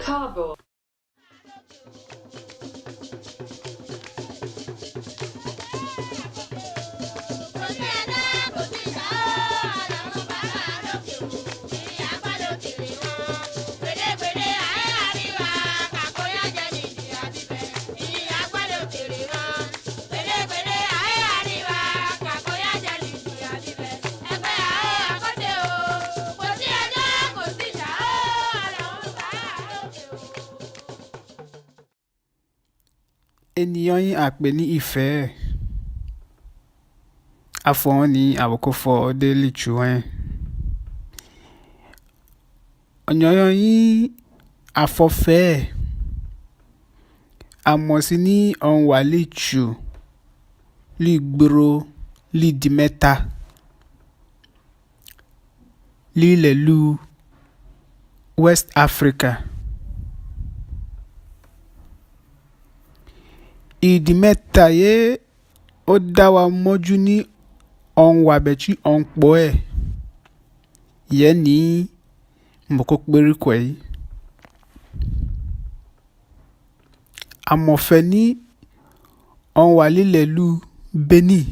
Káàbọ̀. Ènìyàn yín àpè ní ìfẹ́ ẹ̀. Afọ ní àwòkọ́fọ́ ọdẹ lìchù ẹ̀. Ọ̀yàn yín afọ́fẹ́ ẹ̀. Àmọ̀sí ní ọ̀nwà lìchù lìgbòrò lìdìmẹ́ta lílẹ̀lú West Africa. Ìdìmẹ́ta yé ó dá wa mọ́jú ní ọ̀nwà bẹ̀chí ọ̀npọ̀ ẹ̀. Yẹ́ ní mbọ̀kọ́ péríkọ̀ yìí. Àmọ̀fẹ́ ní ọ̀nwà lílẹ̀lú Benin.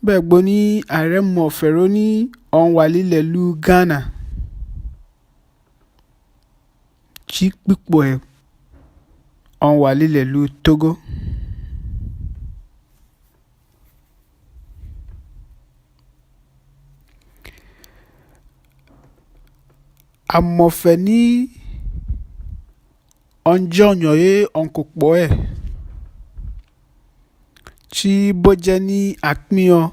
Bẹ́ẹ̀ gbó ní ààrẹ mọ̀fẹ́ró ní ọ̀nwà lílẹ̀lú Ghana. Chí pípọ̀ ẹ̀ ọ̀nwà lílẹ̀lú Togo. Àmọ̀fẹ́ ní ọ̀njọ́ ọ̀yàn yé ọ̀nkọ̀pọ̀ ẹ̀. Tí bó jẹ́ ní àpínyàn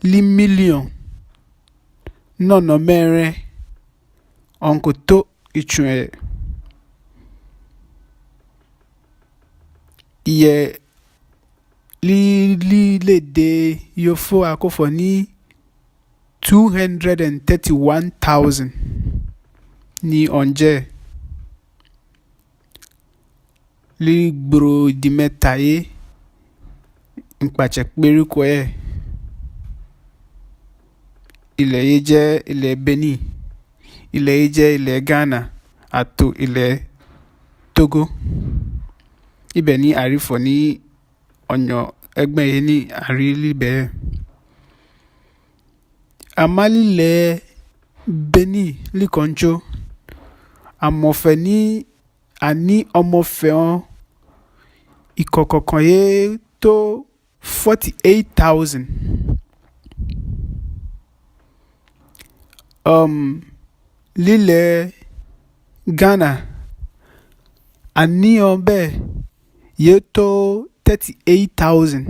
lí mílíọ̀n nọ̀nà mẹ́rin ọ̀nkọ̀tó ìchù ẹ̀. Ìyẹ̀ lílédè yòfó àkọ́fọ̀ ní 231,000 ní ọ̀njẹ́ lígboro ìdìmẹ́ta yé ìpàchẹ́ péríkọ̀ ẹ̀. Ilẹ̀ yìí jẹ́ ilẹ̀ Benin, ilẹ̀ yìí jẹ́ ilẹ̀ Ghana àti ilẹ̀ Togo. Ibẹ̀ ní àrífọ̀ ní ọ̀yàn ẹgbẹ́ yìí ní àrílíbẹ̀. Àmálílẹ̀ Benin líkànjọ́. Àmọ̀fẹ́ ní àní ọmọfẹ́ hàn ìkọ̀kọ̀kan yé tó 48,000. Lílẹ̀ Ghana àníyàn bẹ́ẹ̀ yé tó 38,000.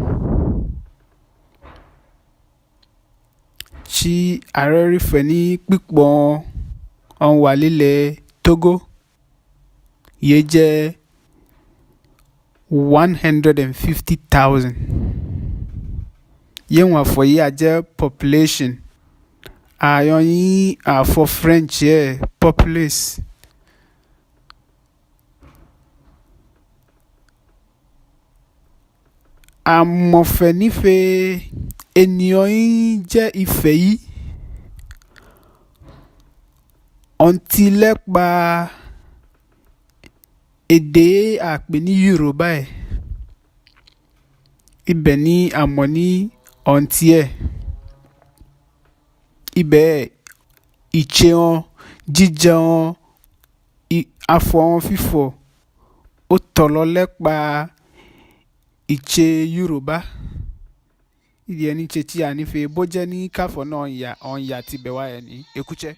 Tí ààrẹ rí fẹ́ ní pípọ̀ ọ̀nwà lílẹ̀ Togo yé jẹ́ 150,000. Yé wọ́n fọ̀ yí a jẹ́ population. Àyàn yín àfọ̀ French ẹ̀ populace. Àmọ̀fẹ́ nífẹ̀ẹ́ ènìyàn yín jẹ́ ìfẹ́ yìí. Ọ̀ǹtí lẹ́pa èdè àpè ní Yorùbá ẹ̀. Ibẹ̀ ní àmọ̀ ní ọ̀ǹtí ẹ̀. Ibẹ̀ ìche wọn, jíjẹ wọn, afọ wọn fífọ̀ ó tọ̀lọ̀ lẹ́pa ìche Yorùbá. Ìdí ẹni ṣe tí a nífẹ̀ẹ́ bó jẹ́ ní káfọ́ náà ọ̀ǹyà, ọ̀ǹyà tí bẹ̀ wá ẹ̀ ní Èkúchẹ́.